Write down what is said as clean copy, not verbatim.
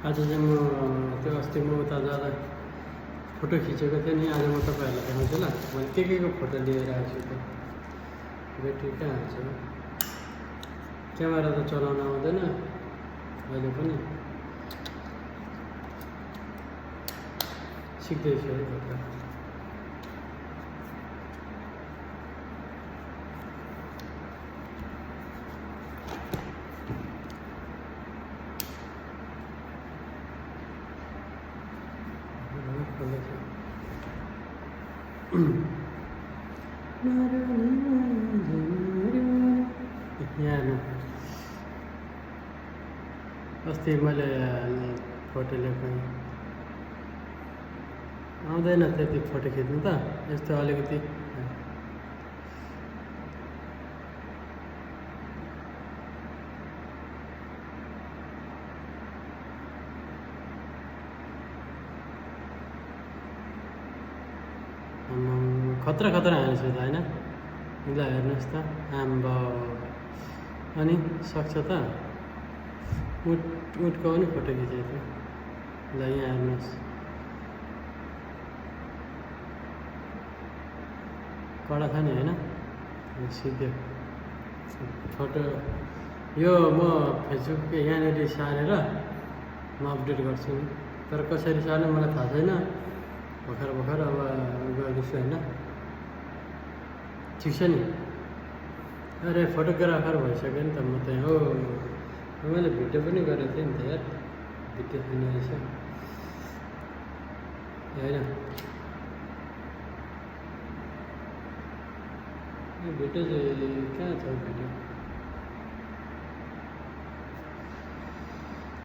आज चाहिँ म त्यो अस्ति म उता जाँदा फोटो खिचेको थिएँ नि, आज म तपाईँहरूलाई देखाउँछु ल। मैले के को फोटो लिएर आएको छु त। ब्याट्री कहाँ हाल्छु, क्यामेरा त चलाउन आउँदैन अहिले पनि, सिक्दैछु है भर्खर। यहाँ अस्ति मैले फोटो ल्याएको आउँदैन त्यति फोटो खिच्नु त, यस्तो अलिकति खतरा हाल्छु त होइन। ल हेर्नुहोस् त, आम्बो अनि सक्छ त। उठको पनि फोटो खिचेको थियो। ल यहाँ हेर्नुहोस्, कडा छ नि होइन, सिधै फोटो। यो म फेसबुक यहाँनिर सारेर म अपडेट गर्छु नि, तर कसरी सार्ने मलाई थाहा छैन। भर्खर अब गर्दैछु होइन, ठिक छ नि। अरे फोटोग्राफर भइसक्यो नि त म त। हो मैले भिडियो पनि गरेको थिएँ नि त यार, भिडियो पनि रहेछ होइन। भिडियो चाहिँ कहाँ छ भिडियो।